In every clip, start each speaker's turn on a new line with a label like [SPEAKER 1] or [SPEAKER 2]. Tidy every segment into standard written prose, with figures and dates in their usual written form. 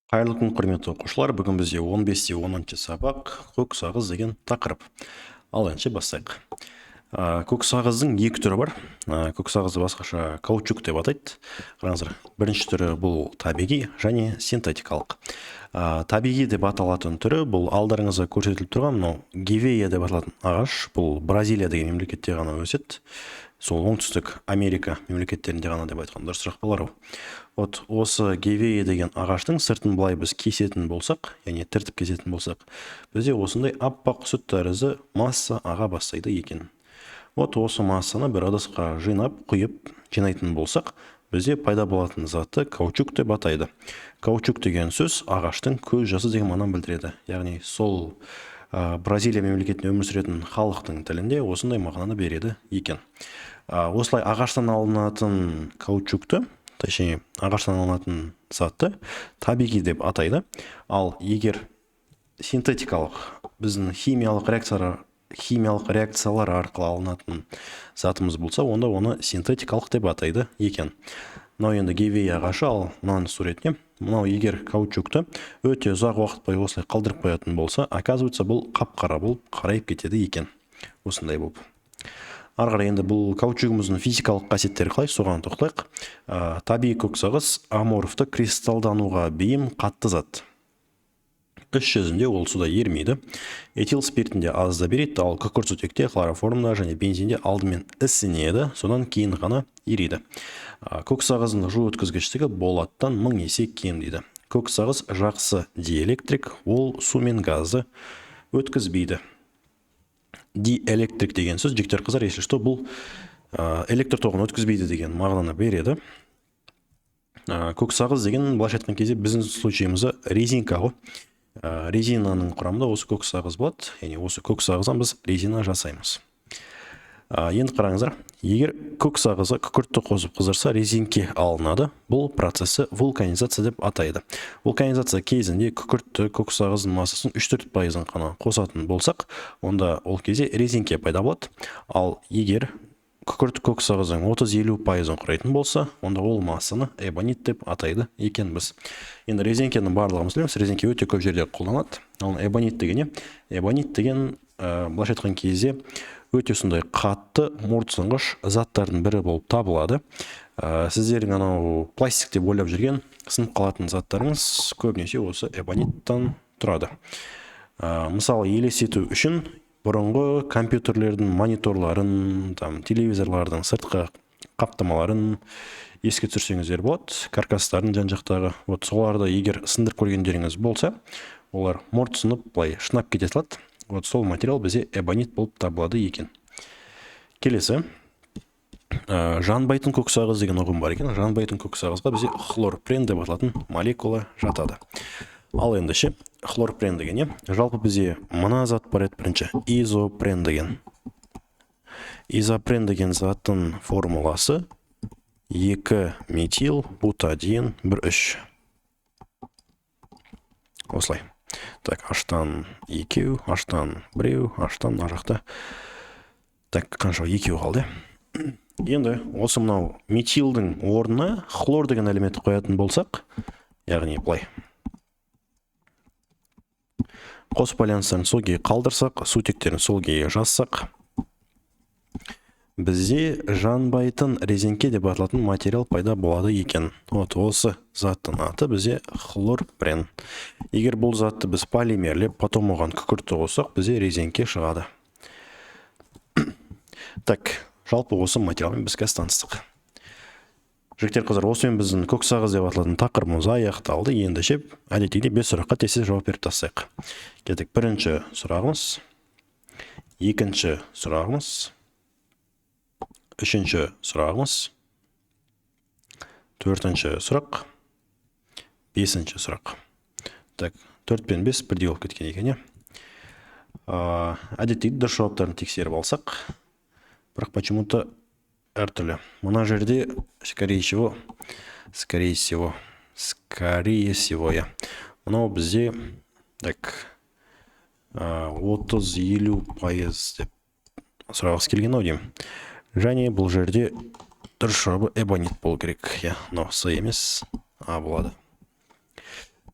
[SPEAKER 1] Қайырлы күн, құрметті оқушылар! Бүгін бізде 15-те 10 сабақ, көк сағыз деген тақырып. Ал ендеше бастайық. Көк сағыздың екі түрі бар. Көк сағызды басқаша каучук деп атайды. Қараңыздар, бірінші түрі бұл табиғи және синтетикалық. Табиғи деп аталатын түрі бұл алдарыңызда көрсетіліп тұрған мынау гевея деп аталатын ағаш. Бұл Бразилия деген мемлекетте ғана өседі, сол Оңтүстік Америка мемлекеттерінде ғана деп айтқан дұрысырақ болар ау. Вот осы гевея деген ағаштың сыртын былай біз кесетін болсақ, яғни түртіп кесетін болсақ, бізде осындай аппақ сүт тәрізді масса аға бастайды екен. Вот осы массаны бір ыдысқа жинап, құйып жинайтын болсақ, бізде пайда болатын затты каучук деп атайды. Каучук деген сөз ағаштың көз жасы деген мағынаны білдіреді, яғни сол Бразилия мемлекетінде өмір сүретін халықтың тілінде осындай мағынаны береді екен. Осылай ағаштан алынатын каучукты, точнее, ағаштан алынатын затты табиғи деп атайды. Ал егер синтетикалық, біздің химиялық реакциялар арқылы алынатын затымыз болса, онда оны синтетикалық деп атайды екен. Мынау енді гевея ағашы, ал мынаның суретіне мынау. Егер каучукты өте ұзақ уақыт бойы осылай қалдырып қоятын болса, оказывается, бұл қап қара болып қарайып кетеді екен, осындай болып. Ары қарай енді бұл каучугіміздің физикалық қасиеттері қалай, соған тоқталайық. Табиғи көк сағыз аморфты, кристалдануға бейім қатты зат. Іс жүзінде ол суда ерімейді, этил спиртінде аздап ериді, ал күкіртсутекте, хлороформда және бензинде алдымен ісінеді, содан кейін ғана ериді. Көк сағыздың жылу өткізгіштігі болаттан 1000 есе кем дейді. Көк сағыз жақсы диэлектрик, ол су мен газды өткізбейді. Диэлектрик деген сөз, жігіттер, қыздар, если что, бұл электр тоғын өткізбейді деген мағынаны береді. Көк сағыз деген, былайша айтқан кезде, біздің случайымызда резинка ғой. Резинаның құрамында осы көк сағыз болады, яғни осы көк сағыздан біз резина жасаймыз. Енді қараңыздар, егер көк сағызға күкіртті қосып қыздырса, резинке алынады. Бұл процесті вулканизация деп атайды. Вулканизация кезінде күкіртті көк сағыздың массасының 3-4 пайызын ғана қосатын болсақ, онда ол кезде резинке пайда болады. Ал егер күкірт көк сағыздың 30-50 пайызын құрайтын болса, онда ол массаны эбонит деп атайды екенбіз. Енді резинкенің барлығымыз білеміз, резинке өте көп жерде қолданылады. Ал эбонит деген не? Эбонит деген, былайша айтқан кезде, өте сондай қатты, морт сынғыш заттардың бірі болып табылады. Сіздердің анау пластик деп ойлап жүрген сынып қалатын заттарыңыз көбінесе осы эбониттан тұрады. Мысалы, елестету үшін бұрынғы компьютерлердің мониторларын, там, телевизорлардың сыртқы қаптамаларын еске түсірсеңіздер болады, каркастарын жан жақтағы. Вот соларды егер сындырып көргендеріңіз болса, олар морт сынып, былай шынап кете салады. Вот сол материал бізде эбонит болып табылады екен. Келесі жанбайтын көк сағыз деген ұғым бар екен. Жанбайтын көк сағызға бізде хлорпрен деп аталатын молекула жатады. Ал ендеше хлорпрен деген не? Жалпы бізде мына зат бар еді бірінші, изопрен деген. Изопрен деген заттың формуласы 2 метил бутадиен 1 3, осылай. Так, аштан екеу, аштан біреу, аштан мына жақта, так, қанша, екеу қалды. Енді осы мынау метилдің орнына хлор деген элементті қоятын болсақ, яғни былай қос байланыстарын сол күйі қалдырсақ, сутектерін сол күйі жазсақ, бізде жанбайтын резеңке деп аталатын материал пайда болады екен. Вот осы заттың аты бізде хлорпрен. Егер бұл затты біз полимерлеп, потом оған күкіртті қоссақ, бізде резеңке шығады. Так, жалпы осы материалмен біз қазір таныстық. Жігіттер, қыздар, осымен біздің көк сағыз деп аталатын тақырыбымыз аяқталды. Ендеше әдеттегідей бес сұраққа тез тез жауап беріп тастайық. Кеттік. Бірінші сұрағымыз, екінші сұрағымыз, үшінші сұрағымыз, төртінші сұрақ, бесінші сұрақ. Так, төрт пен бес бірдей болып кеткен екен, иә. Әдеттегідей дұрыс жауаптарын тексеріп алсақ, бірақ почему то әртүрлі мына жерде. Скорее всего, иә, мынау бізде, так, 30-50% деп сұрағысы келген ау деймін. Және бұл жерде дұрыс жауабы эбонит болу керек, иә. Мынау с емес, а болады.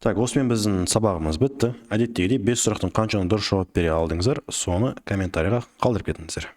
[SPEAKER 1] Так, осымен біздің сабағымыз бітті. Әдеттегідей, бес сұрақтың қаншаны дұрыс жауап бере алдыңыздар, соны комментарийға қалдырып кетіңіздер.